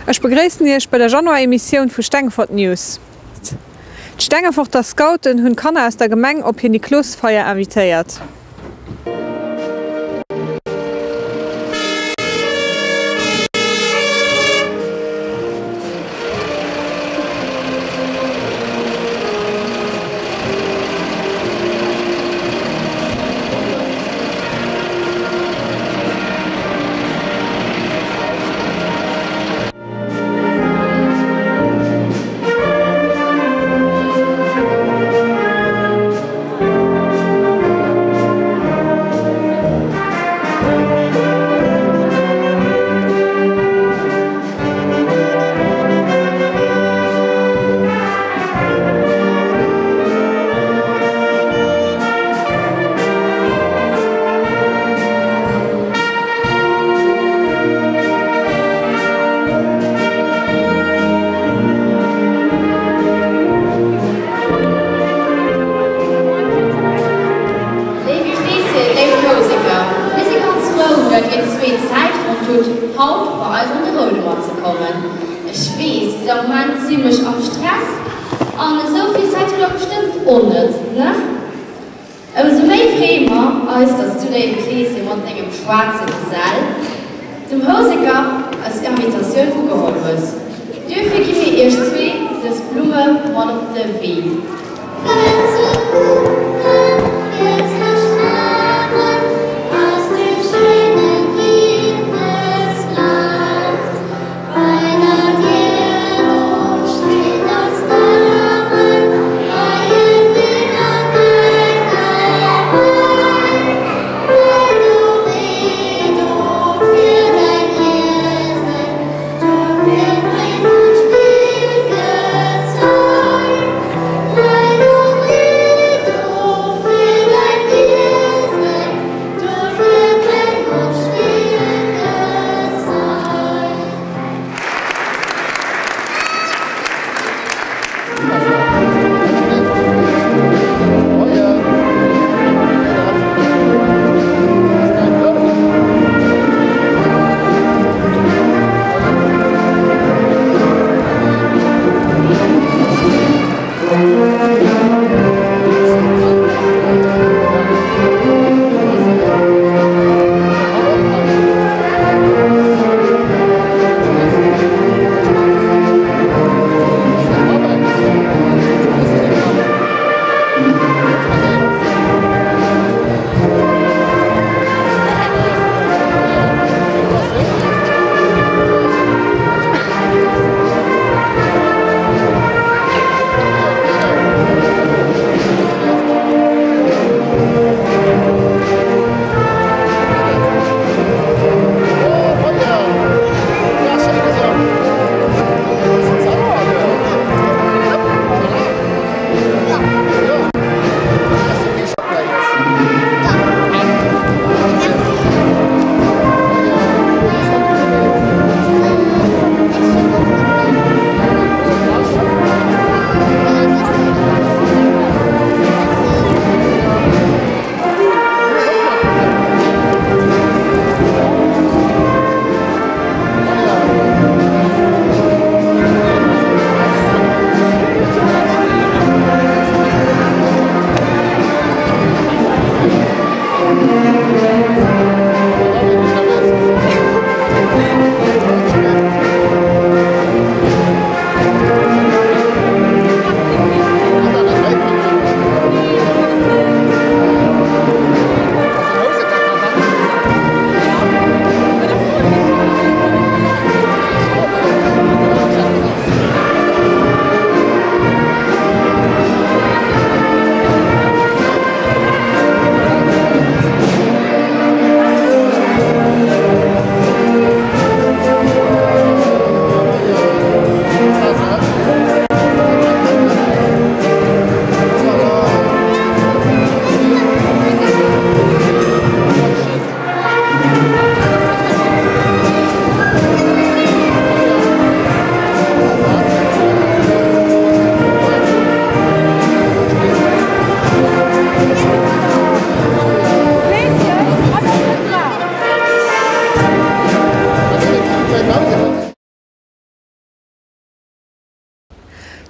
Ech begréissen Iech bei der Januar-Emissioun vu Stengefort News. D'Stengeforter Scouten hunn d'Kanner aus der Gemeng op hir Niklosfeier invitéiert. Léiwe Kleeschen, léif Houseker, mir si ganz frou, datt dir zwee Zäit fonnt hutt, haut bei eis an de Roudemann ze kommen. Ech weess, dir sidd am Moment zimlech am Stress an esou vill Zäit hutt der bestëmmt och net, ne? Ëmsou méi freeë mer eis, datt s du, léiwe Kleeschen, mat dengem schwaarze Gesell, dem Houseker, eis Invitatioun ugeholl hues. Duerfir gi mir iech zwee dës Blumme mat op de Wee.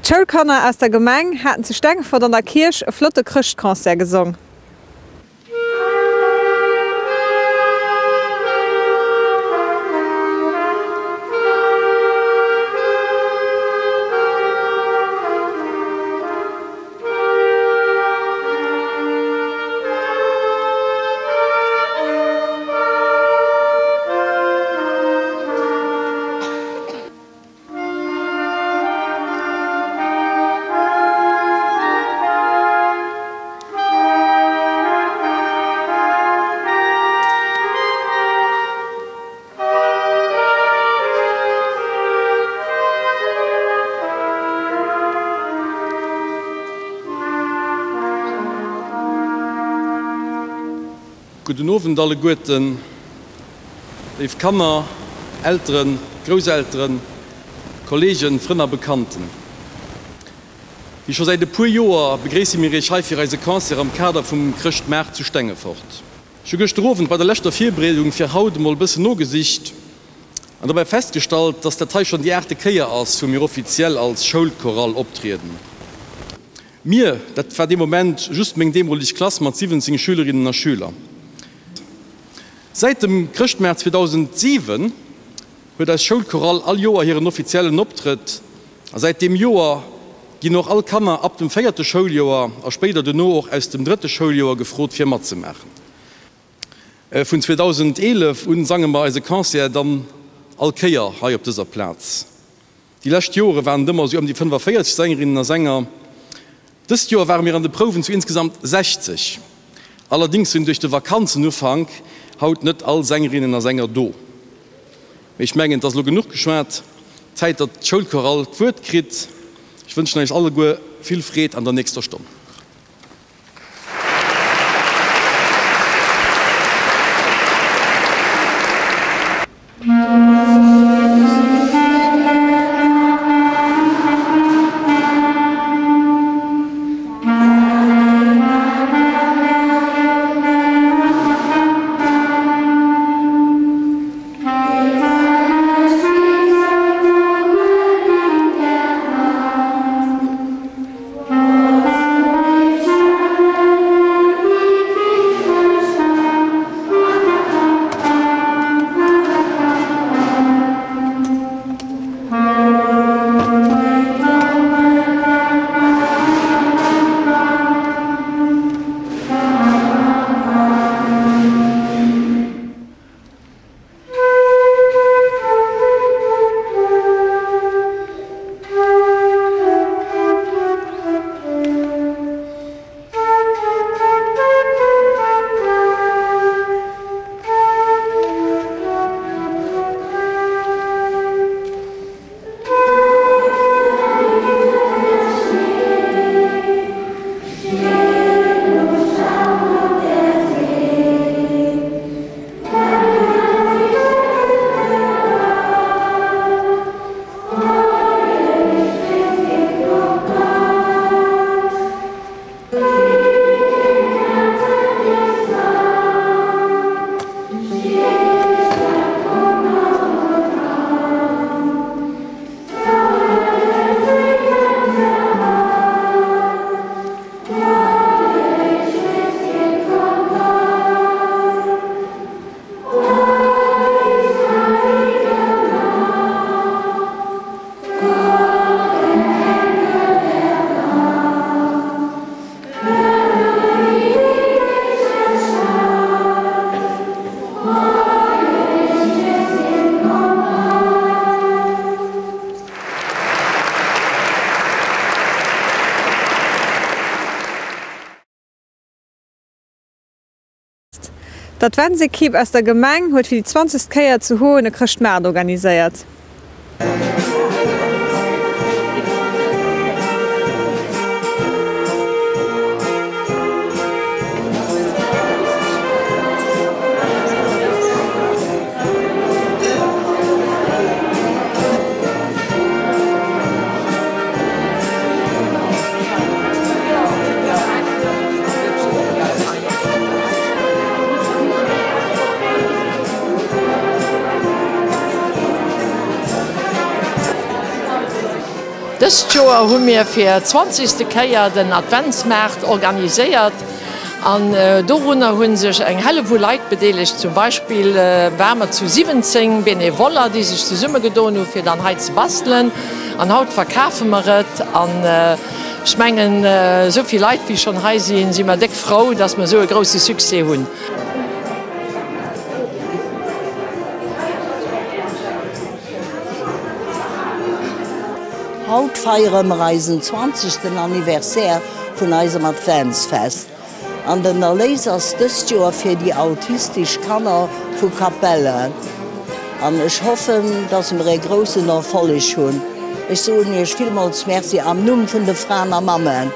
D'Schoulkanner aus der Gemeng haten zu Stengefort an der Kierch e flotte Chrëschtconcert gesong. Gudden Owend alleguerten, léif Kanner, Elteren, Grousselteren, Kollegen, Frënn a Bekannten. Wéi scho säit e puer Joer begréisse mir Iech hei fir eise Concert am Kader vum Chrëschtmaart zu Stengefort. Ech hu gëschter Owend bei der leschter Virbereedung fir haut emol e bëssen nogesicht an dobäi festgestallt, dass dat hei schonn déi aachte Kéier ass, wou mir offiziell als Schoulchorale optrieden. Mir, dat war dee Moment just meng deemoleg Klass mat 17 Schülerinnen a Schüler. Säit dem Chrëschtmaart 2007 huet eis Schoulchorale all Joer hiren offiziellen Optrëtt a säit deem Joer ginn och all Kanner ab dem véierte Schouljoer a spéider dono och aus dem drëtte Schouljoer gefrot fir matzemaachen. Vun 2011 un sange mer eise Concert dann all Kéier hei op dëser Plaz. Déi lescht Joere waren et ëmmer esou ëm déi 45 Sängerinnen a Sänger. Dëst Joer ware mir an de Prouwen zu insgesamt 60. Allerdings sinn duerch de Vakanzenufank haut net all Sängerinnen a Sänger do. Mee ech mengen, et ass elo genuch geschwat. Zäit, datt d'Schoulchorale d'Wuert kritt. Ech wënschen eis alleguer vill Freed an der nächster Stonn. D'Adventsekipp aus der Gemeng huet fir déi zwanzegst Kéier zu Hoen e Chrëschtmaart organiséiert. Dëst Joer hu mir fir d'zwanzegste Kéier den Adventsmaart organiséiert an dorunner hu sech eng Hellewull Leit bedeelegt. Zum Beispill ware mer zu 17 Benevoller, déi sech zesummegedoen hu fir dann hei ze bastelen an haut verkafe mer et an ech mengen esou vill Leit wéi schonn hei sinn, si mer déck frou, dass mer esou e grousse Succès hunn. Haut feiere mer eisen zwanzegsten Anniversaire vun eisem Adventsfest an den Erléis ass dëst Joer fir déi autistesch Kanner vu Capellen an ech hoffen, dass mer e groussen Erfolleg hunn. Ech soen iech villmools Merci am Numm vun de Fraen a Mammen.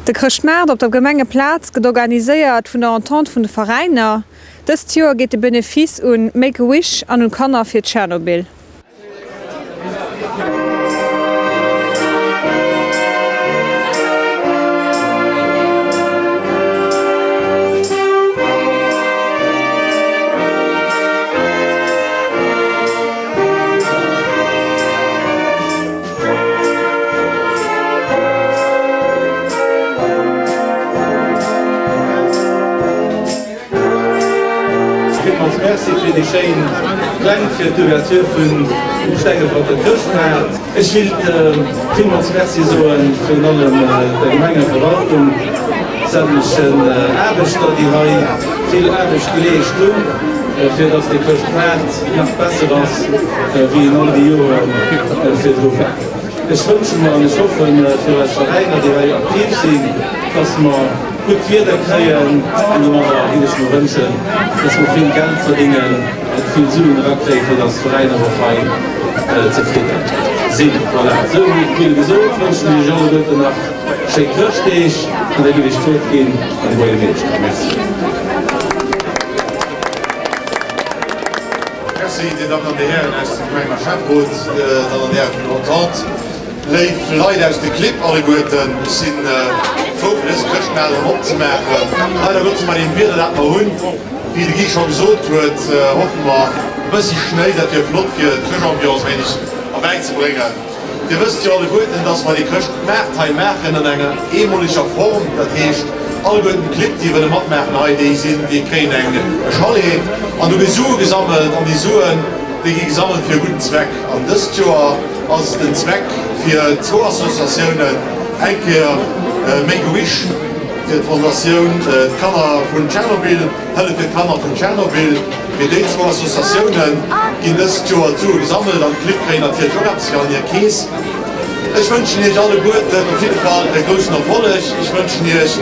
De Chrëschtmaart op der Gemengeplaz gëtt organiséiert vun der Entente vun de Veräiner. Dëst Joer geet de Benefice un Make a Wish an un Kanner fir Tschernobyl. Villmools Merci fir déi schéin Pläng fir d'Ouverture vun Stengeforter Chrëschtmaart. Ech willt villmools Merci soen virun allem der Gemengeverwaltung, sämtlechen Aarbechter déi hei vill Aarbecht geleescht hunn, fir dass de Chrëschtmaart nach besser ass wéi en all déi Jore virdru war. Ech wënsche mer an ech hoffe fir eis Veräiner, déi hei aktiv sinn, dass mer gutt Wieder kréien an domadder géif ech mer wënschen, dass mer vill Geld verdéngen an vill Suen erakréien, fir dass d'Veräiner och hei zefridde sinn. Voilà, esou vill gesot, wënschen ech iech alleguerten nach schéi Chrëschtdeeg an da géif ech d'Wuert ginn un de Buergermeeschter. Merci. Merci, Dir Dammen an Dir Hären aus dem Gemeng a Schäfferot, Dammen an Hären vun der Entente, léif Leit aus de Clibb alleguerten. Ech si frou fir dëse Chrëschtmaart erëm opzemaachen. Leider Gottes bei deem Wieder dat mer hunn, wéi de Guy scho gesot huet, hoffe mer e bëssi Schnéi, dat wier flott fir d'Chrëschtambiance e wéineg erbäizebréngen. Dir wësst jo alleguerten, dass mer dee Chrëschtmaart hei maachen an enger eemoleger Form. Dat heescht, alleguerten d'Clibb, déi wëlle matmaachen hei, déi sinn, déi kréien eng, e Chalet. An do gi Sue gesammelt an déi Suen, déi gi gesammelt fir e gudden Zweck. An dëst Joer ass den Zweck fir zwou Associatiounen, eng Kéier Make a Wish fir d'Fondatioun D'Kanner vun Tschernobyl, Hëllef fir d'Kanner vun Tschernobyl. Fir déi zwou Associatioune ginn dëst Joer d'Sue gesammelt an d'Clibb kréien natierlech och eppes fir an hir Keess. Ech wënschen iech alleguerten op jidde Fall e groussen Erfolleg. Ech wënschen iech,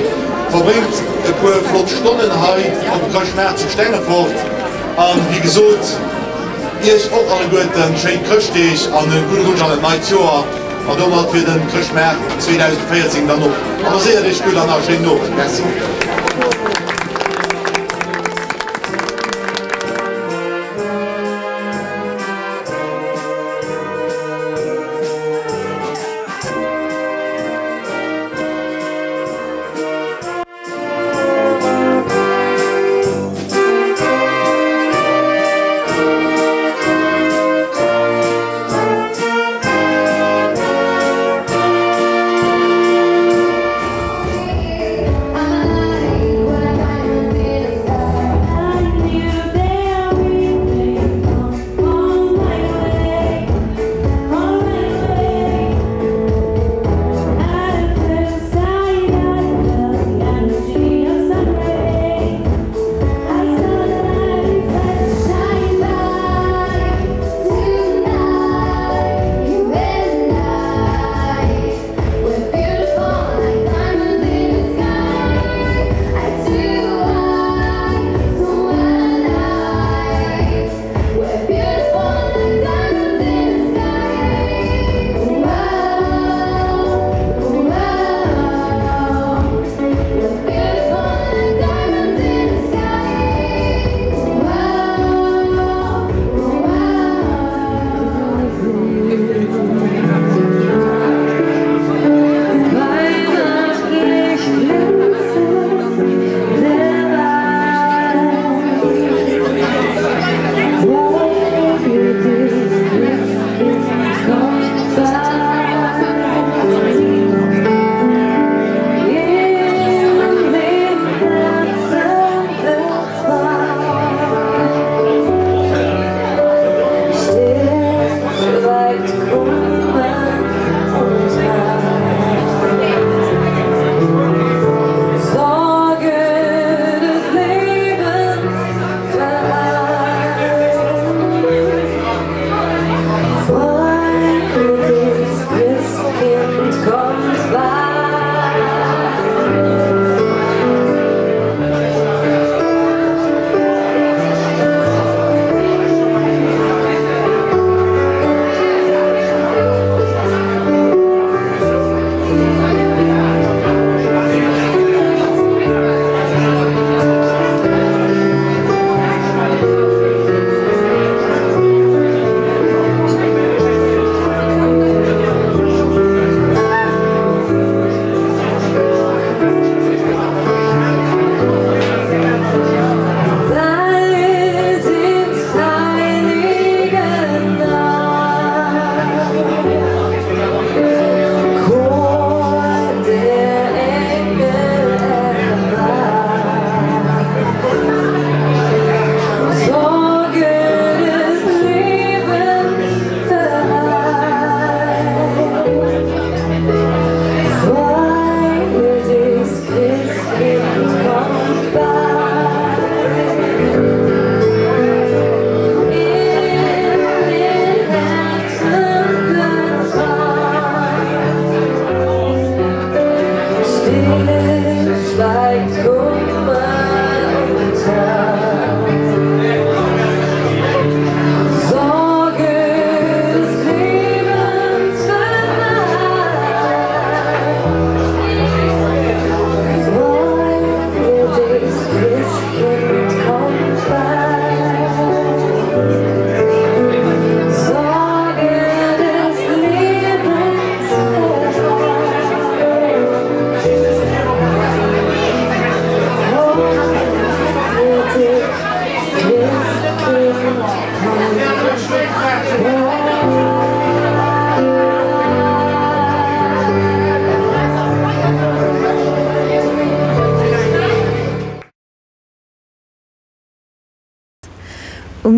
verbréngt e puer flott Stonnen hei op dem Chrëschtmaart zu Stengefort an wéi gesot, iech och alleguerten schéin Chrëschtdeeg an e gudde Rutsch an et neit Joer. An domat wier den Chrëschtmaart 2014 dann op. Amuséiert iech gutt an nach e schéinen Owend. Merci.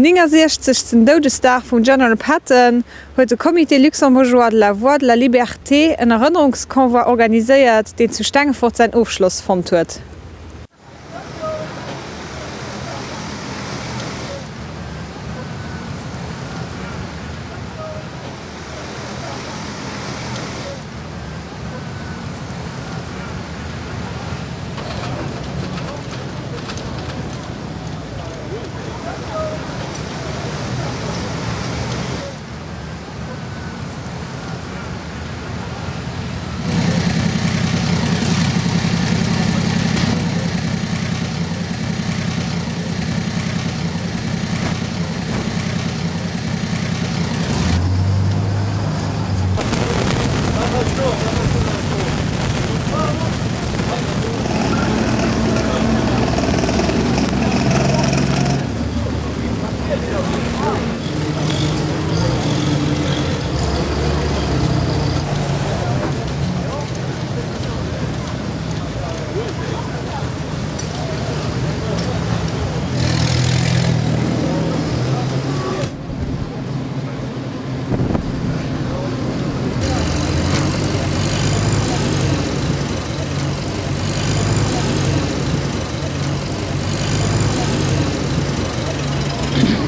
69. Doudesdag vum General Patton huet de Comité luxembourgeois de la Voie de la Liberté en Erënnerungsconvoi organiséiert, deen zu Stengefort säin Ofschloss fonnt huet.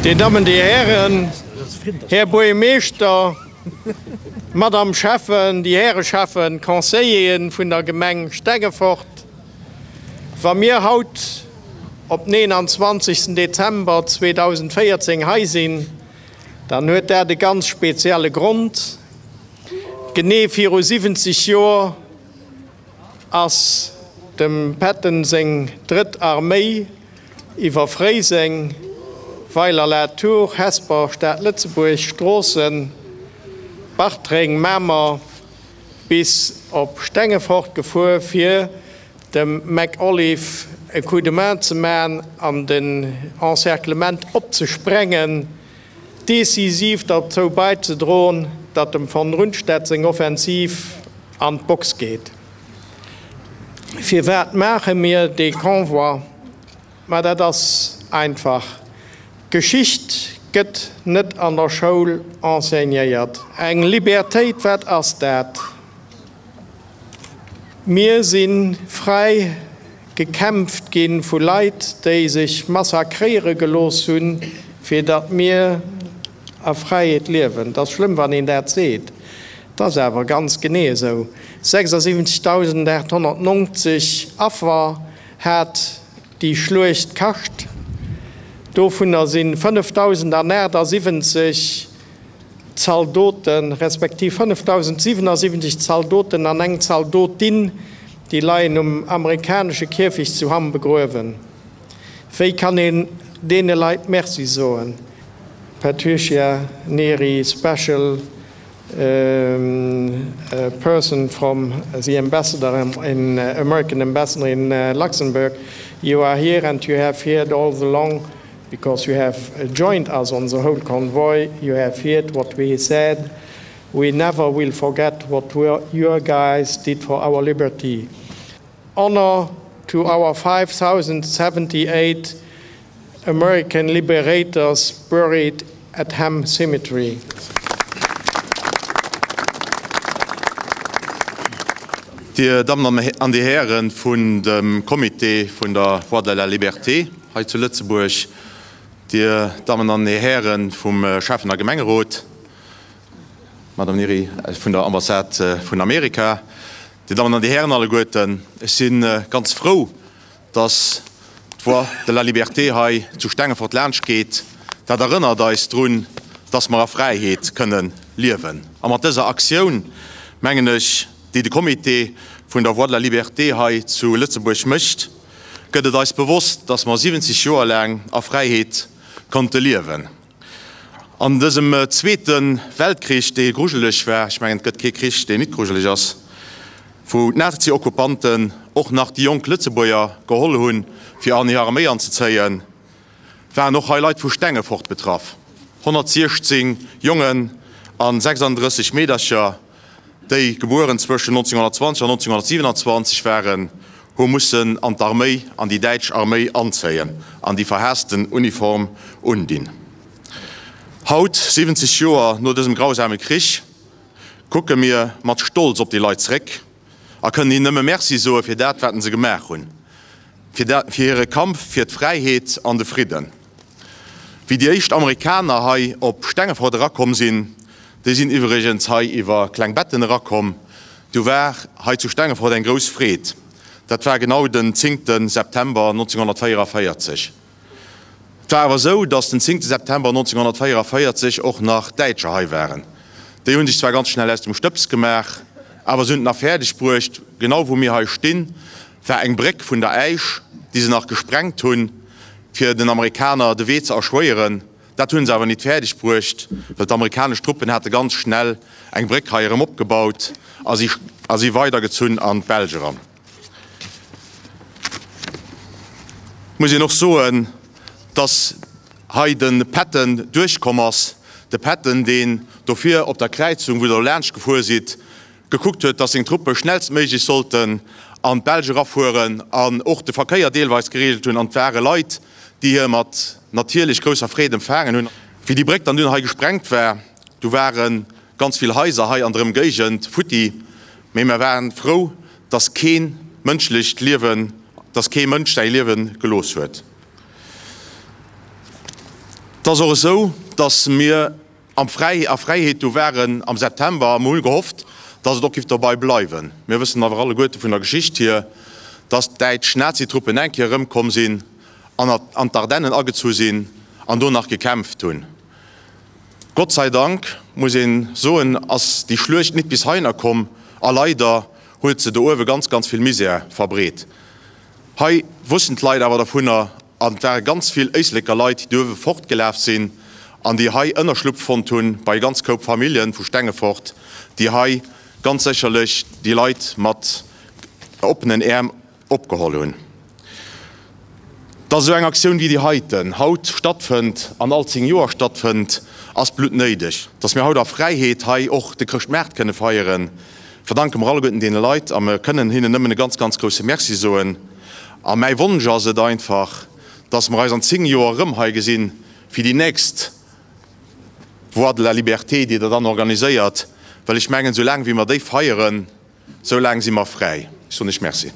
Dir Dammen, Dir Hären, Här Buergermeeschter, Madame Schäffen, déi Häre Schäffen, Conseilleren vun der Gemeng Stengefort, wa mir haut op 29. Dezember 2014 hei sinn, dann huet dat e ganz spezielle Grond. Genee viru 70 Joer ass dem Patton seng drëtt Arméi iwwer Fréiseng, Weiler-la-Tour, Hesper, Stad Lëtzebuerg, Stroossen, Bartreng, Mamer bis op Stengefort gefuer fir dem McAuliffe e Coup de main ze man an den Encerclement opzesprengen, decisiv derzou beizedroen, datt dem von Rundstedt seng Offensiv an d'Box geet. Firwat maache mir dee Convoi? Ma dat ass einfach, D'Geschicht gëtt net an der Schoul enseignéiert. Eng Libertéit, wat ass dat? Mir si fräi gekämpft gi vu Leit, déi sech massakréiere gelooss hunn, fir datt mir a Fräiheet liewen. Et ass schlëmm, wann een dat seet, et ass awer ganz genee esou. 76.890 Affer hat déi Schluecht kascht, dovunner si 5.078 Zaldoten, respektiv 5.077 Zaldoten an eng Zaldotin, déi leien um amerikanesche Kierfecht zu Hamm begruewen. Wéi kann een deene Leit Merci soen? Patricia Nery, Special Person from the Ambassador in American Ambassador in Luxembourg, you are here and you have heard all the long because you have joined us on the whole convoy, you have heard what we said. We never will forget what your guys did for our liberty. Honor to our 5078 American liberators buried at Ham Cemetery. Dir Dammen an Dir Hären vun dem Comité vun der Voie de la Liberté hei zu Lëtzebuerg, Dir Dammen an Dir Hären vum Schäffen a Gemengerot, Madame Nery vun der Ambassade vun Amerika, Dir Dammen an Dir Hären alleguerten, ech si ganz frou, dass d'Voie de la Liberté hei zu Stengefort laanscht geet. Dat erënnert eis drun, dass mer a Fräiheet kënne liewen. A mat dëser Aktioun, mengen ech, déi de Comité vun der Voie de la Liberté hei zu Lëtzebuerg mécht, gëtt et eis bewosst, dass mer 70 Joer laang a Fräiheet konnte liewen. An dësem Zweete Weltkrich, dee grujeleg war, ech mengen, et gëtt kee Krich, deen nit grujeleg ass, wou d'Nazi-Okkupanten och nach déi jonk Lëtzebuerger geholl hunn, fir an hir Arméi anzezéien, waren och hei Leit vu Stengefort betraff, 116 Jongen a 36 Meedercher. déi gebueren zwëschen 1920 an 1927 waren, hu mussen an d'Arméi, an déi däitsch Arméi anzéien an déi verhaassten Uniform undinn. Haut, 70 Joer no dësem grausame Krich, kucke mir mat Stolz op déi Leit zréck a kënnen hinnen nëmme Merci soe fir dat, wat se gemaach hunn, fir hire Kampf fir d'Fräiheet an de Fridden. Wéi déi éischt Amerikaner hei op Stengefort erakomm sinn, déi sinn iwwregens hei iwwer Klengbetten erakomm, du war hei zu Stengefort eng grouss Freed. Dat war genau den zéngte September 1944. Et war awer esou, datt den zéngte September 1944 och nach Däitscher hei waren. Déi hu sech zwar ganz schnell aus dem Stëbs gemaach, awer se hunn et nach fäerdeg bruecht, genau wou mir hei stinn, war eng Bréck vun der Äisch, déi se nach gesprengt hunn, fir den Amerikaner de Wee ze erschwéieren. Dat hu se awer nit fäerdeg bruecht, well d'amerikanesch Truppen hate ganz schnell eng Bréck hei erëm opgebaut a si a si weidergezunn an d'Belsch eran. Et muss een och soen, dass hei de Patton duerchkomm ass, de Patton, deen dofir op der Kräizung, wou Der elo laanscht gefuer sidd, gekuckt huet, dass seng Truppe schnellstméiglech sollten an d'Belsch erafueren an och de Verkéier deelweis geregelt hunn. An et ware Leit, déi hie mat natierlech grousser Freed empfaangen hunn. Wéi déi Bréck dann dunn hei gesprengt war, du ware ganz vill Haiser hei an der Ëmgéigend futti, mee mer waren frou, dass kee mënschlecht Liewen, dass kee Mënsch säi Liewe gelooss huet. Et ass och esou, dass mir Am Fräi a Fräiheet do waren am September a mer hu gehofft, dass et och giff dobei bleiwen. Mir wëssen awer alleguerte vun der Geschicht hier, dass d'däitsch Nazitruppen eng Kéier erëmkomm sinn an an d'Ardennen agezu sinn an do nach gekämpft hunn. Gott sei Dank, muss een soen, ass déi Schluecht nit bis heihinner komm a leider huet se do uewe ganz, ganz vill Misär verbreet. Hei wussten d'Leit awer dervunner an et ware ganz vill Éisleker Leit, déi duerwe fortgelaf sinn an déi hei Ënnerschlupf fonnt hunn bei e ganz Koup Familljen vu Stengefort, déi hei ganz sécherlech déi Leit mat oppenen Äerm opgeholl hunn. Dass esou eng Aktioun wéi déi heiten haut stattfënnt an all 10 Joer stattfënnt, ass bluttnéideg. Dass mir haut a Fräiheet hei och de Chrëschtmaart kënne feieren, verdanke mer alleguerten deene Leit a mer kënnen hinnen nëmmen e ganz, ganz grousse Merci soen. A mäi Wonsch ass et einfach, dass mer eis an 10 Joer erëm hei gesinn, fir déi nächst Voie de la Liberté, déi Der dann organiséiert, well ech mengen, soulaang wéi mer déi feieren, soulaang si mer fräi. Ech soen lech Merci.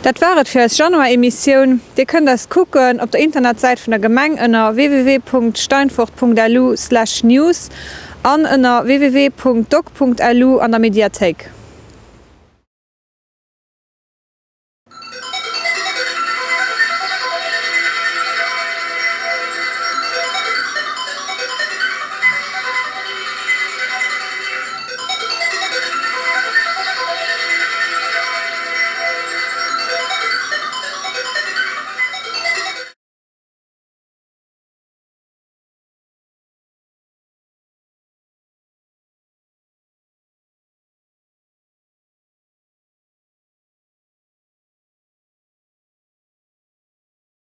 Dat war et fir eis Januar-Emissioun. Dir kënnt eis kucken op der Internetsäit vun der Gemeng ënner www.steinfort.lu/news an ënner www.doc.lu an der Mediathéik.